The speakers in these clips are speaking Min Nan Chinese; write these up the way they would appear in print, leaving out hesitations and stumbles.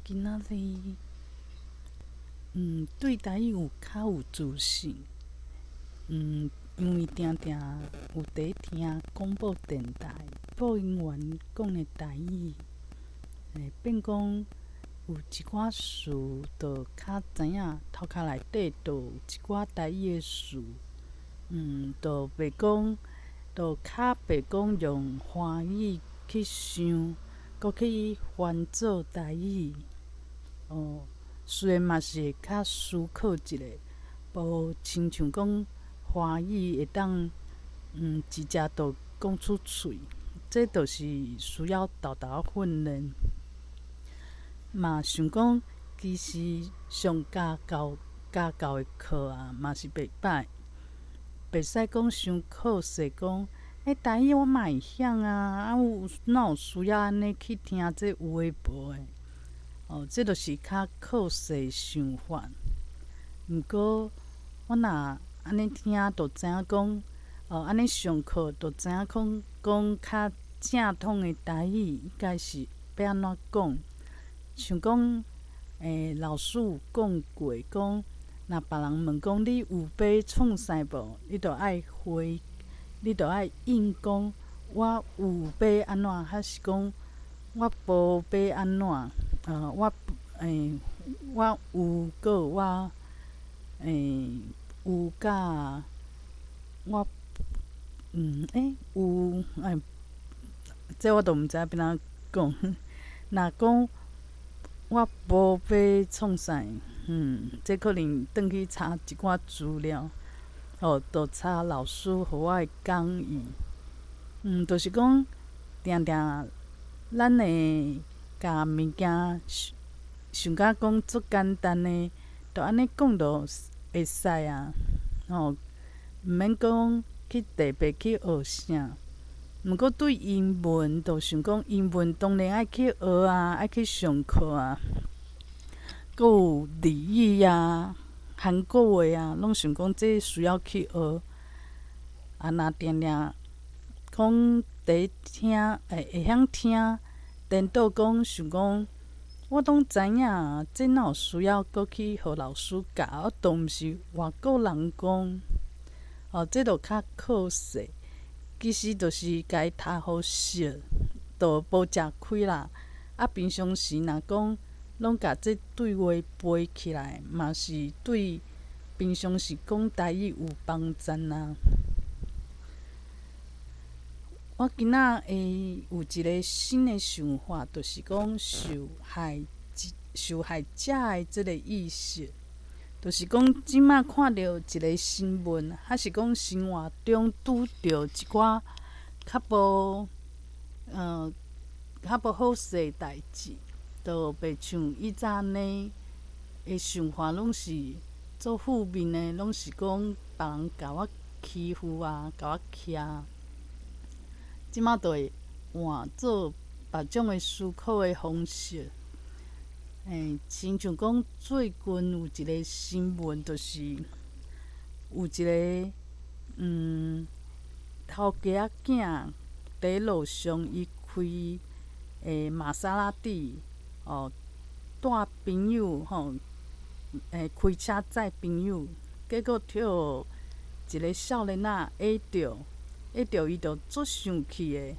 今仔日，對台語有較有自信，因為定定有佇聽廣播電台播音員講的台語，變講有一寡詞就較知影頭殼內底就有一寡台語的詞，就袂講，就較袂講用華語去想，閣去翻做台語，哦，雖然嘛是會較思考一下，無親像講華語會當，直接就講出喙，這就是需要沓沓仔訓練。嘛想講，其實上家教家教的課啊，嘛是袂歹，袂使講傷可惜講，台語我嘛會曉啊，啊有哪有需要按呢去聽這有的無的？哦，這就是較可惜的想法。毋過我若按呢聽，就知影講，哦，按呢上課就知影講講較正統的台語應該是欲按怎講。像講，老師有講過，講若別人問講你有欲創啥無，你著愛回，你著愛應講我有欲按怎，還是講我無欲按怎？我有閣我有佮我有這我都毋知影欲按怎講。若講我無欲創啥，這可能轉去查一寡資料，吼，就查老師予我的講義。就是講定定咱會共物件想想甲講足簡單的，就按呢講就會使啊，吼，毋免講去特別去學啥。毋過對英文，就想講英文當然愛去學啊，愛去上課啊，閣有日語啊、韓國話啊，攏想講這需要去學。啊，若定定講佇聽，會曉聽，顛倒講想講，我攏知影，這哪有需要閣去予老師教？啊，都毋是外國人講，哦，這就較可惜。其實就是共伊讀予熟，就無食虧啦。啊，平常時若講攏共這對話背起來，嘛是對平常時講台語有幫助啊。我今仔會有一個新的想法，就是講受害者的這個意識，就是講這馬看著一個新聞，還是講生活中拄著一寡較無好勢的代誌，就袂像以前按呢的想法，攏是足負面的，攏是講別人共我欺負啊，共我徛。這馬就會換做別種的思考的方式。親像講最近有一個新聞，就是有一個頭家仔囝佇路上，伊開瑪莎拉蒂哦，帶朋友吼，開車載朋友，結果予一個少年仔揤著，揤著伊就足生氣的，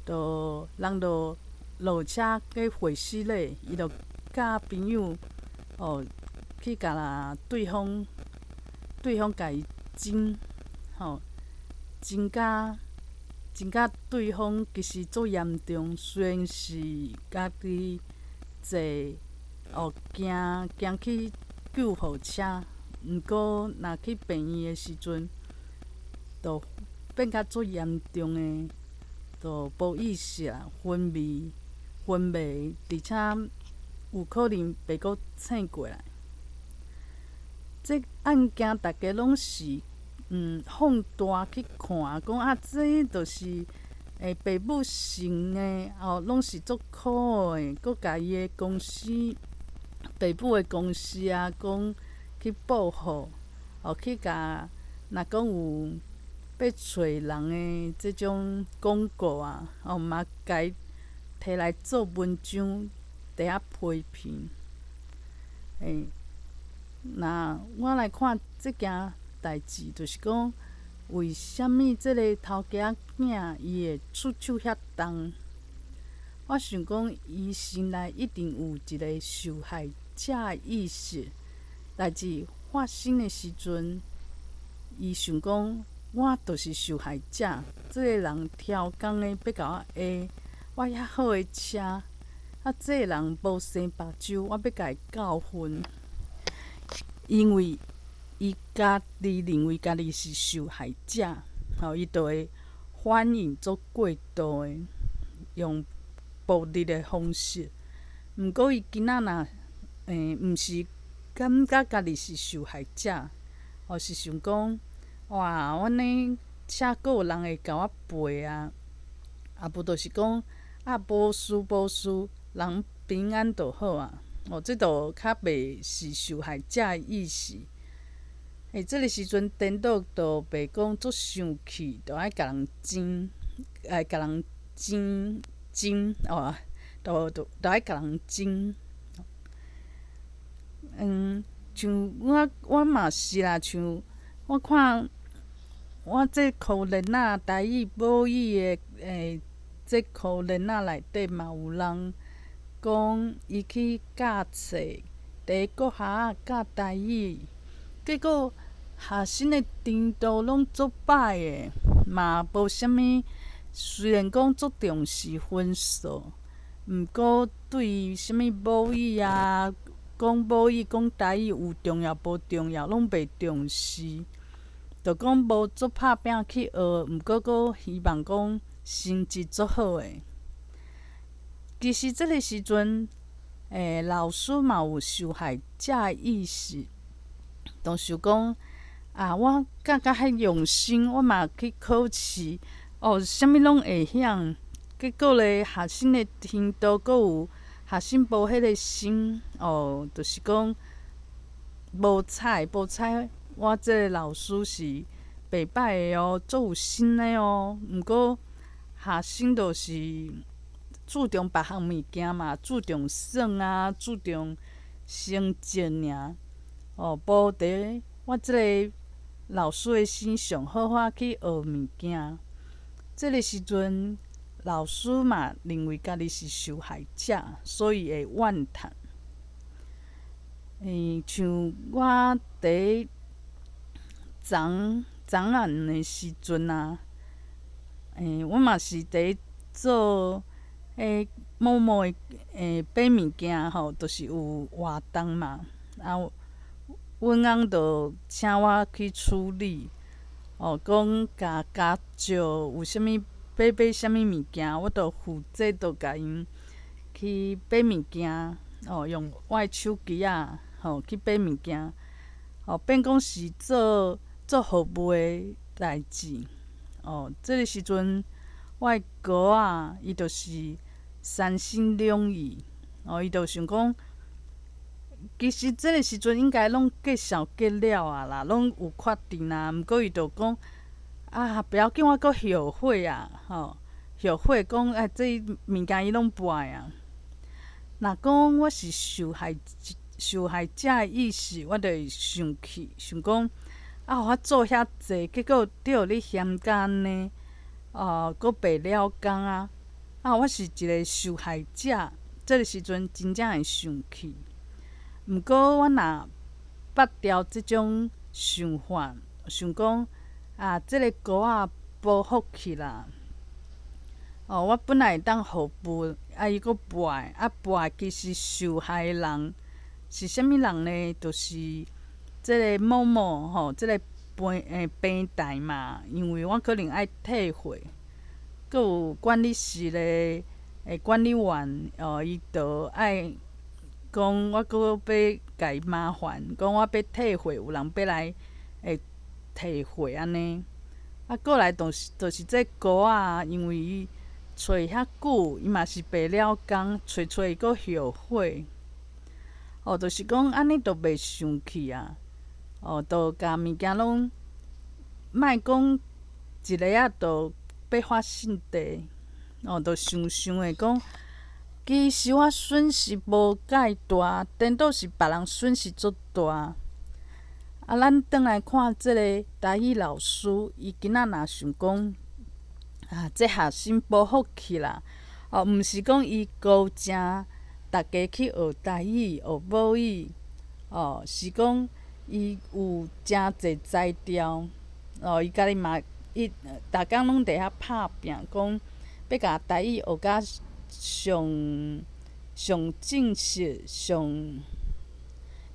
就人就落車去回室咧，伊就佮朋友哦去共對方共伊整吼，整甲對方其實足嚴重，雖然是家己坐哦行行去救護車，毋過若去病院的時陣，就變甲足嚴重的，就無意識啊，昏迷昏迷，而且有可能袂閣醒過來。這案件大家攏是放大去看，講啊，這就是爸母生的，哦，攏是足苦的，閣共伊的公司，爸母的公司啊，講去報復，哦，去共若講有欲揣人的這種廣告啊，哦，嘛共伊提來做文章。佇遐批評。欸，那我來看這件代誌，就是講為啥物這个頭家囝伊會出手遐重？我想講，伊心內一定有一个受害者意識。代誌發生的時陣，伊想講，我就是受害者，這个人超工的欲共我下，我遐好的車，啊，這个人無生目睭，我欲共伊教訓。因為伊家己認為家己是受害者，吼，伊就會反應足過度的，用暴力的方式。毋過伊今仔若毋是感覺家己是受害者，吼，是想講，哇，我按呢車閣有人會共我賠啊，啊無就是講，啊無事無事，人平安就好啊。哦，這就較袂是受害者的意識。欸，這个時陣顛倒就袂講足生氣，就愛共人爭，愛共人爭爭哦，就愛共人爭。像我嘛是啦，像我看我這可憐仔台語母語的欸，這可憐仔內底嘛有人講伊去教冊，佇國校教台語，結果學生的程度攏足歹的，嘛無啥物。雖然講足重視分數，毋過對啥物母語啊，講母語、講台語有重要無重要，攏袂重視。就講無足拍拚去學，毋過閣希望講成績足好的。其實這个時陣，欸，老師嘛有受害者的意識，就想講啊，我教甲遐用心，我嘛去考試，哦，啥物攏會曉，結果咧，學生的程度閣有學生無彼个心，哦，就是講無睬無睬，我這个老師是袂歹的哦，足有心的哦，毋過學生就是注重別項物件嘛，注重耍啊，注重成績爾，哦，無佇我這个老師的身上好好去學物件。這个時陣，老師嘛認為家己是受害者，所以會怨嘆。欸，像我佇昨昨暗的時陣啊，欸，我嘛是佇做彼某某的欸買物件吼，就是有活動嘛，啊，阮翁就請我去處理，哦，講共家照有啥物欲買啥物物件，我就負責就共𪜶去買物件，哦，用我的手機仔吼去買物件，哦，變講是做做服務的代誌，哦，這个時陣我的哥仔伊就是三心兩意，哦，伊就想講，其實這个時陣應該攏計數計了啊啦，攏有確定啊。毋過伊就講啊，不要緊，我閣後悔啊，吼，後悔講啊，這物件伊攏無愛啊。若講我是受害者的意識，我就會生氣，想講啊，我做遐濟，結果著予你嫌甲按呢，哦，閣白了工啊！啊，我是一个受害者，這个時陣真正會生氣。毋過我若拔掉這種想法，想講啊，這个哥仔無福氣啦。哦，我本來會當服務，啊，伊閣無愛，啊，無愛其實受害的人是啥物人呢？就是這个某某吼，這个平台嘛，因為我可能愛退貨，閣有管理室的管理員哦，伊就愛講我閣欲共伊麻煩，講我欲退貨，有人欲來退貨按呢。啊，過來就是這哥仔，因為伊揣遐久，伊嘛是白了工，揣揣伊閣後悔。哦，就是講按呢就袂生氣啊。哦，就共物件攏莫講一下仔就欲發性地，哦，就想想會講，其實我損失無蓋大，顛倒是別人損失足大。啊，咱轉來看這个台語老師，伊今仔若想講啊，這學生無福氣啦，哦，毋是講伊高正，逐家去學台語、學母語，哦，是講伊有誠濟才調，哦，伊家己嘛，伊逐工攏佇遐拍拚，講欲共台語學甲上上正式、上，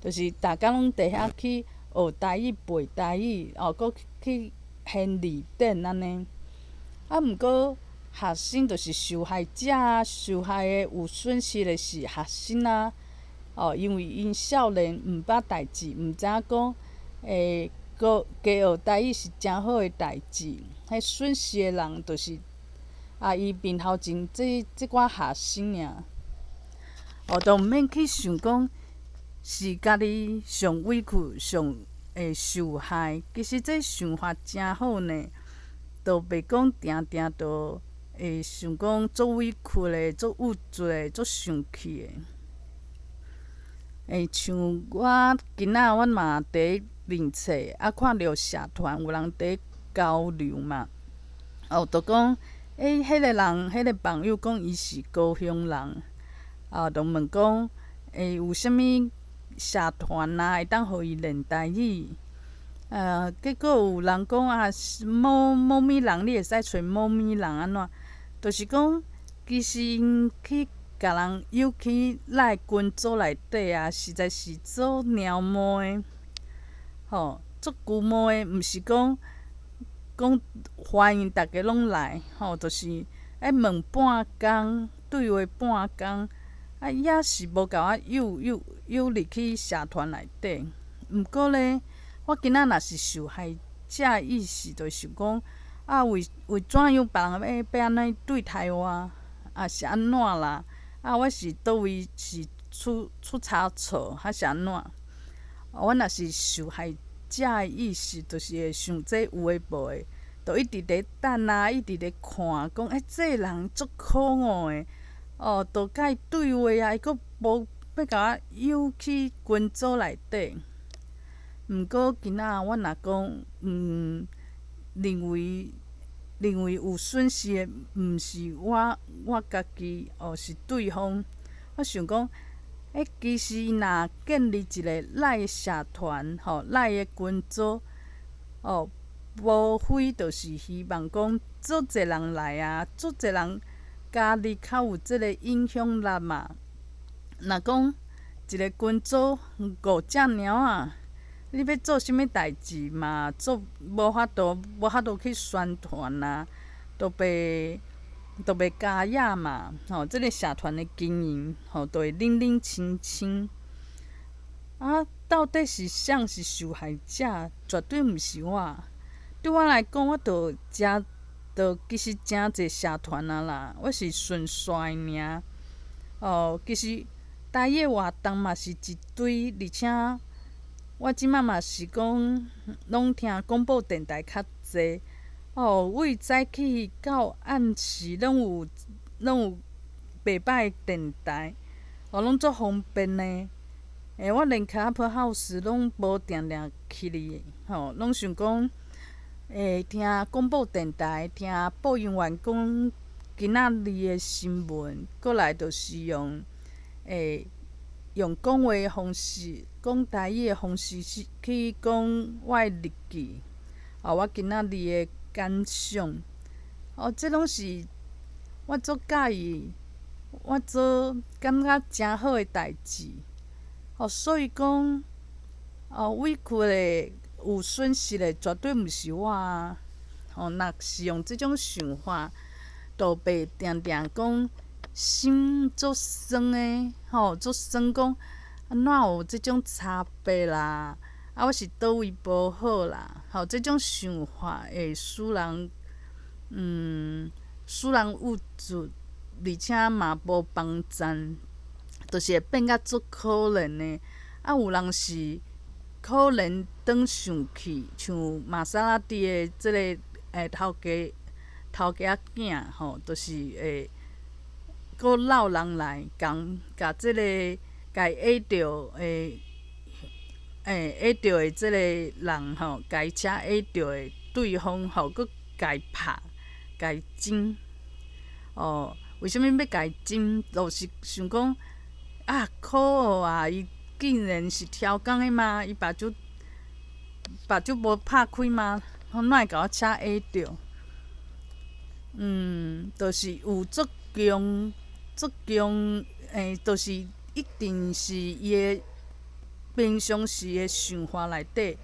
就是逐工攏佇遐去學台語、背台語，哦，閣去編字典按呢。啊，毋過學生就是受害者啊，受害的有損失的是學生啊。哦，因為𪜶少年毋捌代誌，毋知影講，閣加學台語是誠好的代誌。彼損失的人就是啊，伊面頭前這這寡學生爾。哦，都毋免去想講是家己上委屈、上會受害。其實這想法誠好呢，都袂講定定都會想講足委屈的、足鬱卒的、足生氣的。像我今仔阮嘛佇面冊啊，看著社團有人佇交流嘛，哦，就講，彼个人，彼个網友講伊是高雄人，啊，就問講，有啥物社團啊，會當予伊練台語？結果有人講啊，某某物人，你會使揣某物人按怎？就是講，其實𪜶去共人誘去咱的群組內底啊，實在是做貓毛的，吼，足龜毛的，毋是講講歡迎逐家攏來，吼，就是愛問半工，對話半工，啊，也是無共我誘誘誘入去社團內底。毋過咧，我今仔若是受害者意識，就想講啊，為為怎樣別人欲欲按呢對待我，啊是按怎啦？啊，我是佗位是出出差錯，還是按怎？我若是受害者的意識，就是會想這有的無的，就一直佇等啊，一直佇看，講欸，這个人足可惡的，哦，就共伊對話啊，伊閣無欲共我誘去群組內底。毋過今仔我若講，認為認為有損失的，毋是我我家己，哦，是對方。我想講，欸，其實伊若建立一个咱的社團，吼，咱的群組，哦，無非就是希望講，足濟人來啊，足濟人加入較有這个影響力嘛。若講一个群組五隻貓仔，你欲做啥物代誌嘛，做無法度，無法度去宣傳啊，都袂都袂加野嘛，吼，這个社團的經營，吼，都會冷冷清清。啊，到底是誰是受害者？絕對毋是我。對我來講，我就誠，就其實誠濟社團啊啦，我是順紲爾。哦，其實台語活動嘛是一堆，而且我這擺嘛是講，攏聽廣播電台較濟。哦，為早起到暗時攏有攏有袂䆀的電台，哦，攏足方便的。我連 Clubhouse 攏無定定去哩，吼，攏想講，聽廣播電台，聽播音員講今仔日的新聞，過來就是用，用講話的方式，講台語的方式去去講我的日記，哦，我今仔日的感想，哦，這攏是我足佮意，我做感覺誠好的代誌，哦，所以講，哦，委屈的、有損失的，絕對毋是我啊！哦，若是用這種想法，就袂定定講心足酸的，吼，足酸講，按怎有這種差別啦？啊，我是佗位無好啦，吼，這種想法會使人，使人鬱卒，而且嘛無幫贊，就是會變甲足可憐的。啊，有人是可憐轉生氣，像瑪莎拉蒂的這个頭家頭家仔囝吼，就是會閣摎人來共共這个共伊壓著的，壓著的這个人吼，共伊車壓著的對方吼，閣共伊拍，共伊整。哦，為啥物欲共伊整？就是想講啊，可惡啊！伊竟然是超工的嗎？伊目睭無拍開嗎？哪會共我車壓著？就是有足強足強，就是一定是伊的平常時的想法內底，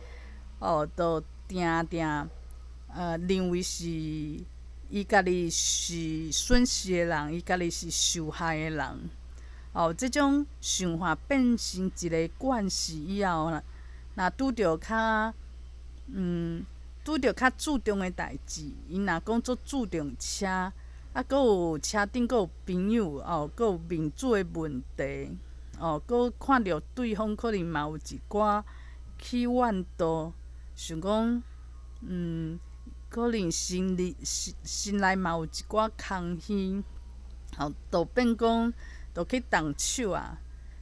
哦，就定定認為是伊家己是損失的人，伊家己是受害的人。哦，這種想法變成一個慣勢以後啦，若拄著較注重的代誌，伊若講足注重車，啊，閣有車頂閣有朋友，哦，閣有面子的問題，哦，閣看著對方可能嘛有一寡起怨妒，想講，可能心裡心心內嘛有一寡空虛，吼，就變講，就去動手啊，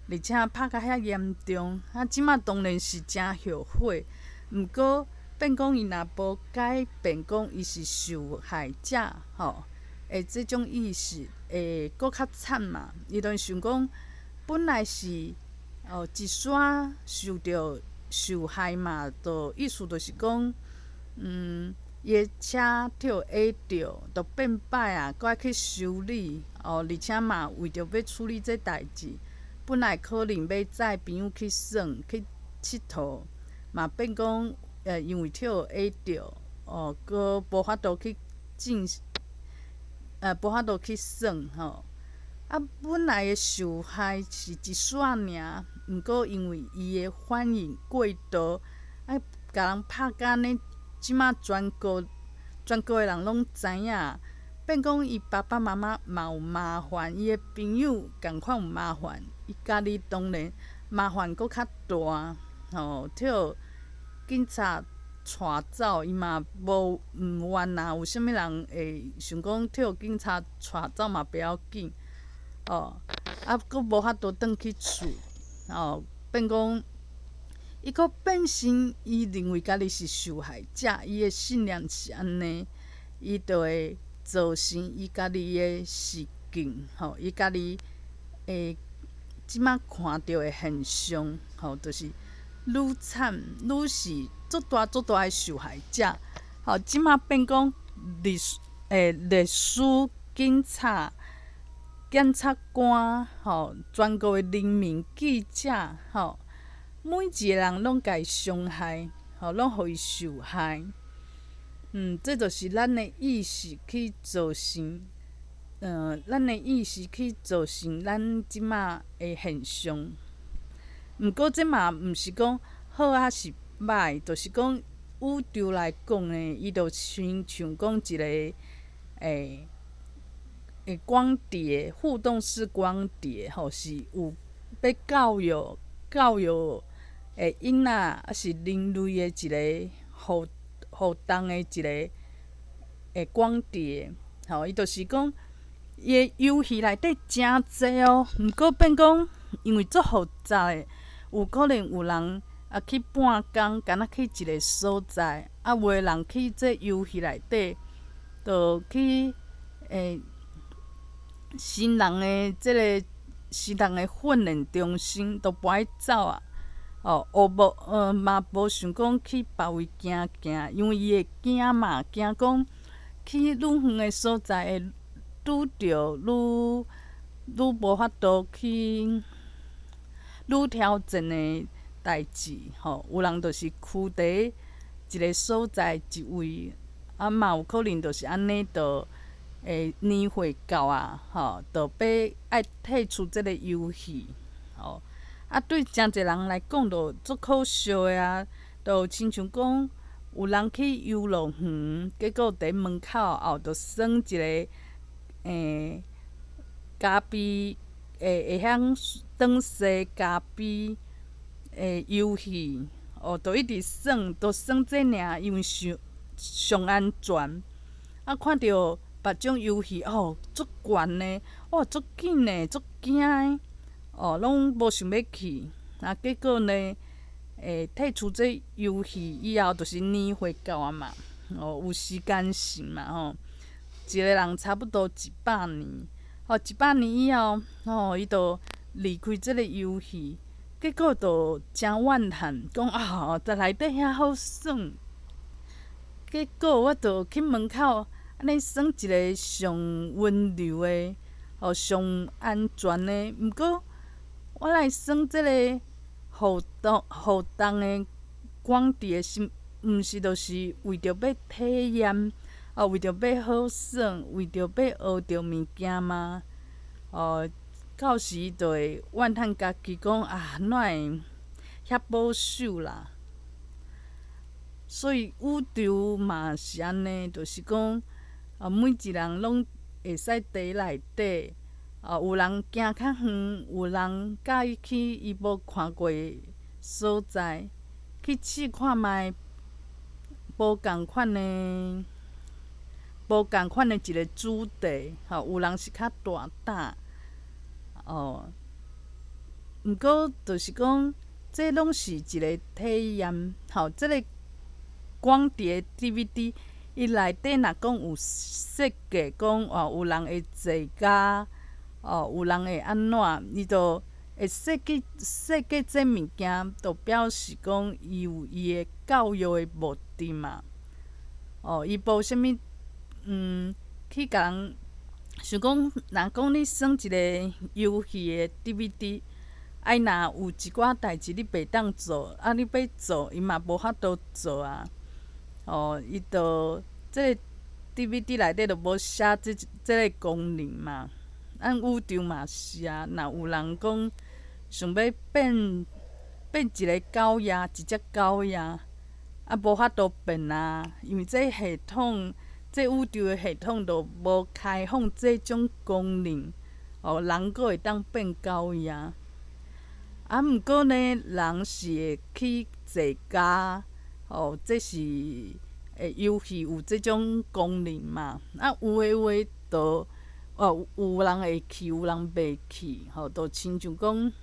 而且拍甲遐嚴重，啊，這馬當然是誠後悔，毋過變講伊若無改變，講伊是受害者，吼，的這種意識會閣較慘嘛。伊就想講，本來是哦一煞受著受害嘛，就意思就是講，伊的車予壓著，就變歹啊，閣愛去修理，哦，而且嘛為著欲處理這代誌，本來可能欲載朋友去耍去𨑨迌，嘛變講，因為予壓著，哦，閣無法度去進，無法度去耍吼。啊，本來的受害是一煞爾，毋過因為伊的反應過度，啊，共人拍甲按呢，這馬全國的人攏知影，變講伊爸爸媽媽嘛有麻煩，伊的朋友仝款有麻煩，伊家己當然麻煩閣較大，吼，予警察帶走，伊嘛無毋願啊。有啥物人會想講予警察帶走嘛不要緊，哦，啊，閣無法度轉去厝，哦，變講伊閣變成伊認為家己是受害者，伊的信念是按呢，伊就會造成伊家己的事件，吼，伊家己會這馬看著的現象，吼，就是愈慘，愈是足大足大的受害者，吼，這馬變講律師、警察、檢察官，吼，全國的人民、記者，吼，每一个人攏共伊傷害，吼，攏予伊受害。這就是咱的意識去造成，咱的意識去造成咱這馬的現象。毋過這嘛毋是講好抑是歹，就是講宇宙來講呢，伊就親像講一個光碟，互動式光碟，吼，是有欲教育的囡仔，抑是人類的一個互動的一個光碟，吼，伊就是講伊的遊戲內底誠濟哦，毋過變講因為足複雜的，有可能有人啊去半工，敢若去一個所在，啊有的人去這遊戲內底，就去新人的訓練中心，就無愛走啊。哦，無嘛無想講去別位行行，因為伊會驚嘛，驚講去愈遠的所在會拄著愈愈無法度去愈挑戰的代誌，吼。有人就是拘佇一個所在一位，啊嘛有可能就是按呢，就會年歲到啊，吼，就欲愛退出這个遊戲，吼。啊，對誠濟人來講，就足可惜的啊！就親像講，有人去遊樂園，結果佇門口後就耍一个咖啡會曉轉踅咖啡的遊戲，哦，就一直耍，就耍這爾，因為上上安全。啊，看著別別種遊戲哦，足懸的，哦，足緊的，足驚的，哦，攏無想欲去。啊，結果呢，退出這遊戲以後，就是年歲到啊嘛，哦，有時間性嘛吼。一個人差不多100年，吼，100年以後，吼，伊就離開這个遊戲，結果就誠怨嘆，講啊，佇內底遐好耍。結果我就去門口，按呢耍一个上溫柔的，吼，上安全的。毋過我來耍這个互動的光碟是，毋是就是為著欲體驗，哦，為著欲好耍，為著欲學著物件嗎？哦，到時就會怨嘆家己講啊，哪會遐保守啦？所以宇宙嘛是按呢，就是講啊，每一人攏會使佇內底，啊，有人行較遠，有人佮意去伊無看過的所在，去試看覓，無仝款的一个主題，吼，有人是較大膽，哦。毋過就是講，這攏是一个體驗，吼，這个光碟 DVD 伊內底若講有設計講哦，有人會坐監，哦，有人會按怎，伊就會設計這物件，就表示講伊有伊的教育的目的嘛。哦，伊無啥物，去共人想講，若講你耍一个遊戲的 DVD，啊，伊若有一寡代誌你袂當做，啊，你欲做，伊嘛無法度做啊。哦，伊就這个 DVD 內底就無寫這个功能嘛。咱宇宙嘛是啊，若有人講想欲變一个狗仔，一隻狗仔，啊，無法度變啊，因為這系統，這宇宙的系統就無開放這種功能，哦，人閣會當變狗仔。啊，毋過呢，人是會去坐監，哦，這是遊戲有這種功能嘛。啊，有的話就哦，有人會去，有人袂去，吼，就親像講，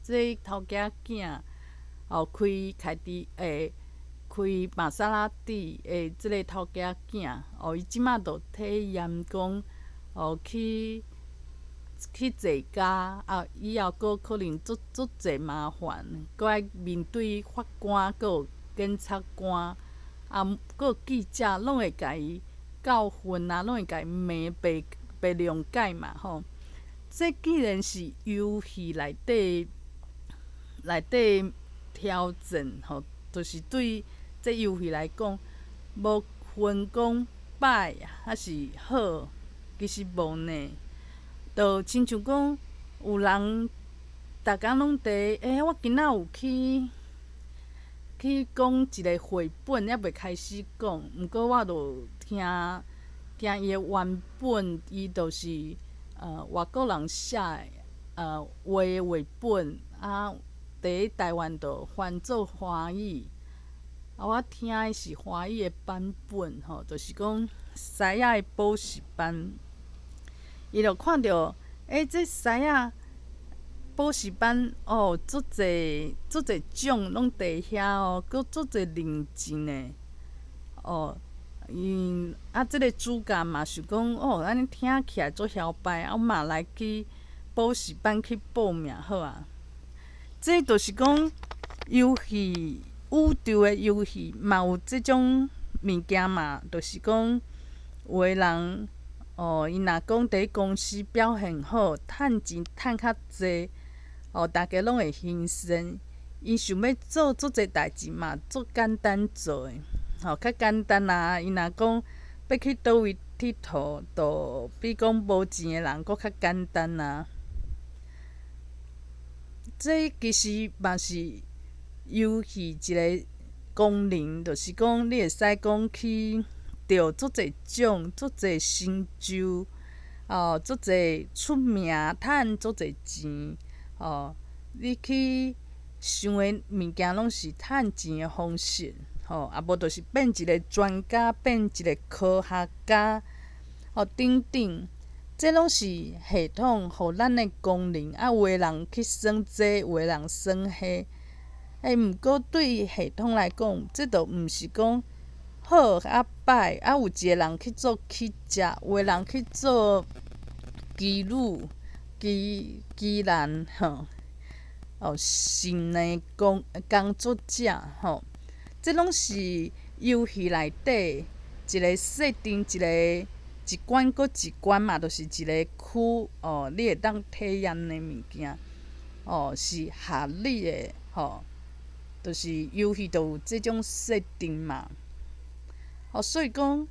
這頭家囝，哦，開凱迪開瑪莎拉蒂的這个頭家囝，哦，伊這馬就體驗講，哦，去坐監，啊，以後閣可能足足濟麻煩，閣愛面對法官，閣有檢察官，啊，閣有記者，攏會共伊教訓啊，攏會共伊罵，袂諒解嘛，吼。這既然是遊戲內底挑戰，吼，就是對這遊戲來講，無分講歹還是好，其實無呢。就親像講，有人逐工攏佇，欸，我今仔有去講一个繪本，猶未開始講，毋過我就聽聽伊的原本，伊就是外國人寫的，畫的繪本，啊，佇台灣就翻做華語，啊，我聽的是華語的版本，吼，就是講獅仔的補習班。伊就看著，欸，這獅仔補習班哦，足濟足濟種攏佇遐哦，閣足濟零錢的，哦，因啊，這個主角嘛想講，哦，按呢聽起來足囂擺，啊，我嘛來去補習班去報名好啊。這就是講遊戲宇宙的遊戲嘛有這種物件嘛，就是講有的人。哦，伊若講佇公司表現好，趁錢趁較濟，哦，逐家攏會欣賞。伊想欲做足濟代誌嘛，足簡單做的，吼，較簡單啊。伊若講欲去佗位𨑨迌，就比講無錢的人閣較簡單啊。這其實嘛是遊戲一个功能，就是講你會使講去得足濟獎、足濟成就，哦，足濟出名，趁足濟錢，哦，你去想的物件攏是趁錢的方式，吼，啊無就是變一个專家，變一个科學家，哦等等，這攏是系統予咱的功能。啊，有的人去耍這，有的人耍彼。欸，毋過對系統來講，這就毋是講好抑歹。啊，有一个人去做乞食，有的人去做妓女、妓妓男吼，哦，性的工作者吼，這攏是遊戲內底一个設定，一个一關閣一關嘛，就是一个區哦，你會當體驗的物件，哦，是合理的吼。就是遊戲就有這種設定嘛，哦，所以講，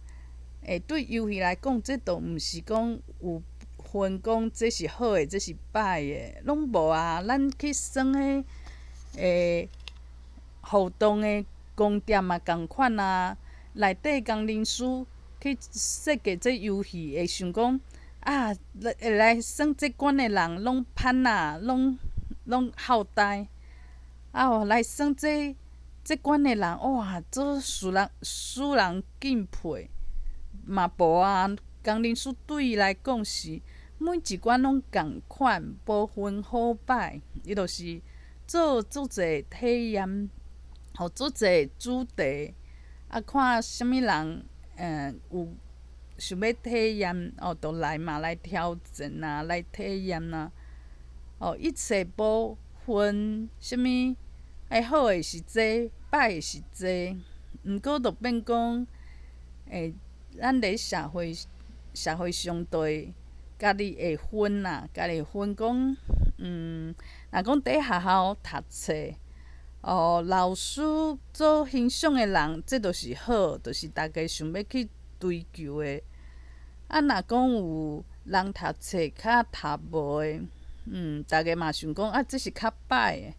欸，對遊戲來講，這就毋是講有分講這是好的，這是歹的，攏無啊。咱去耍彼欸互動的光碟嘛仝款啊，內底工程師去設計這遊戲，會想講啊，會來耍這關的人攏歹啊，攏攏好呆。啊哦，來耍這這關的人，哇，足使人使人敬佩，嘛無啊。工程師對伊來講是每一關攏仝款，無分好歹，伊就是做足濟體驗，予足濟主題，啊，看啥物人有想欲體驗，哦，就來嘛，來挑戰啊，來體驗啊，哦，一切無分啥物，欸，好的是這，歹的是這，毋過就變講，欸，咱佇社會社會上對家己會分啦，家己會分講，若講佇學校讀冊，哦，老師做欣賞的人，這就是好，就是逐家想欲去追求的。啊，若講有人讀冊較讀無的，逐家嘛想講啊，這是較歹的。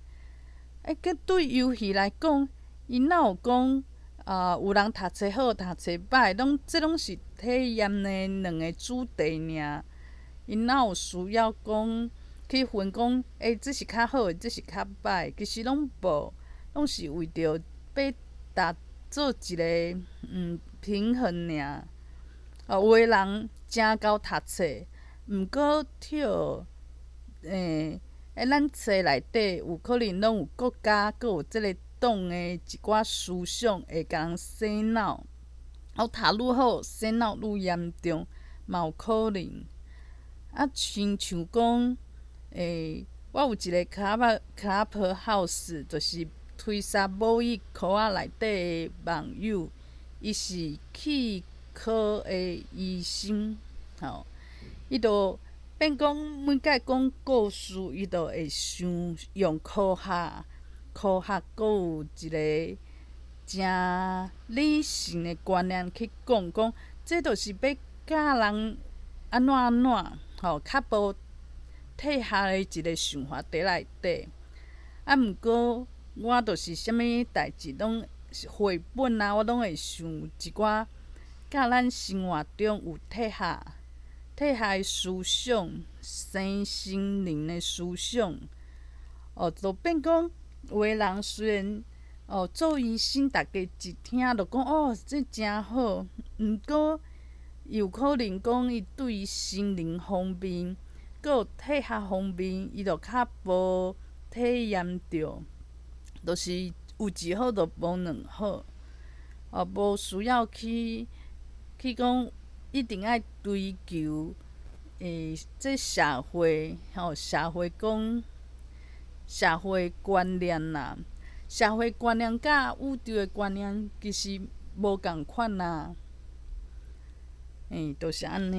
欸，佮對遊戲來講，伊哪有講啊？有人讀冊好，讀冊歹，攏這攏是體驗的兩个主題爾。伊哪有需要講去分講，欸，這是較好的，這是較歹，其實攏無，攏是為著欲達做一个平衡爾。哦，有的人誠𠢕讀冊，毋過跳，欸，欸，咱冊內底有可能攏有國家，閣有這个黨的一寡思想會共人洗腦，哦，讀愈好，洗腦愈嚴重，嘛有可能。啊，親像講，欸，我有一个 Clubhouse，就是推捒母語箍仔內底的網友，伊是齒科的醫生，吼，伊就變講每擺講故事，伊就會想用科學，科學閣有一个誠理性的觀念去講，講這就是欲教人按怎按怎，吼，較無退學的一个想法佇內底。啊，毋過我就是啥物代誌攏繪本啊，我攏會想一寡佮咱生活中有契合、契合的思想、身心靈的思想。哦，就變講有的人雖然哦做醫生，逐家一聽就講哦，這誠好，毋過有可能講伊對心靈方面，閣有體學方面，伊就較無體驗著，就是有一好就無兩好，哦，無需要去去講一定愛追求，欸，這社會吼，社會講社會觀念啦，社會觀念佮宇宙的觀念其實無仝款啊，欸，就是按呢。